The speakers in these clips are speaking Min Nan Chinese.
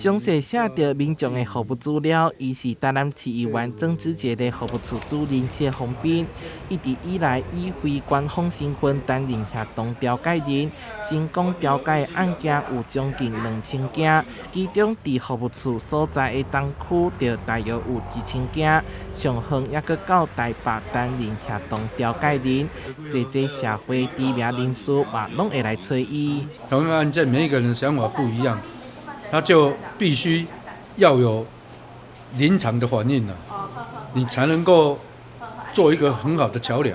詳細寫著民眾的服務資料。伊是台南市議員曾志傑的服務處主任謝宏斌，一直以來以非官方身份擔任協同調解人，成功調解案件有將近2000件，其中佇服務處所在的東區就大約有1000件，上遠猶閣到台北擔任協同調解人，濟濟社會知名人士嘛攏會來揣伊。同一個案件，每一個人想法不一樣，他就必須要有臨場的反應啦，你才能夠做一個很好的橋樑，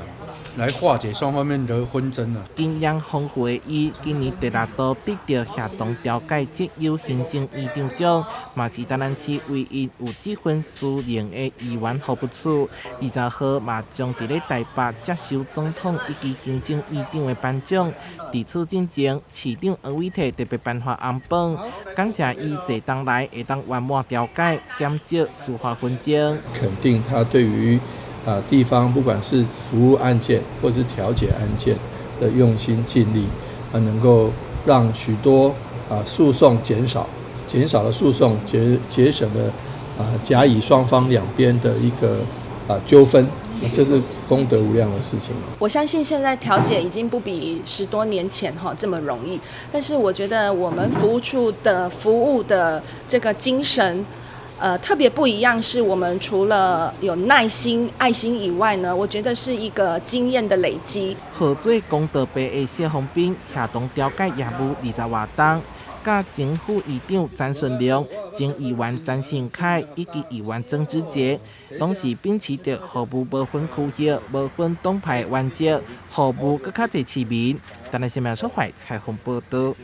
來化解雙方面的紛爭啊。經驗豐富的伊，今年第六度得著協同調解績優行政院長獎，嘛是台南市唯一有這份殊榮的議員服務處。20號嘛將佇咧台北接受總統以及行政院長的頒獎。佇此進前，市長黃偉哲特別頒發紅榜，感謝伊濟冬來會當圓滿調解，減少司法紛爭。肯定他對於地方不管是服務案件或是調解案件的用心盡力，能夠讓許多訴訟減少，減少了訴訟，節省了甲乙雙方兩邊的一個糾紛，這是功德無量的事情。我相信現在調解已經不比10多年前哈這麼容易，但是我覺得我們服務處的服務的這個精神，特別不一樣，是我們除了有耐心、愛心以外呢，我覺得是一個經驗的累積。號做公道伯的謝宏斌，協同調解業務20外冬，佮前副議長詹順良、前議員詹信凱以及議員曾志傑，攏是秉持著服務無分區域、無分黨派原則，服務閣較濟市民。台南新聞出發採訪報道。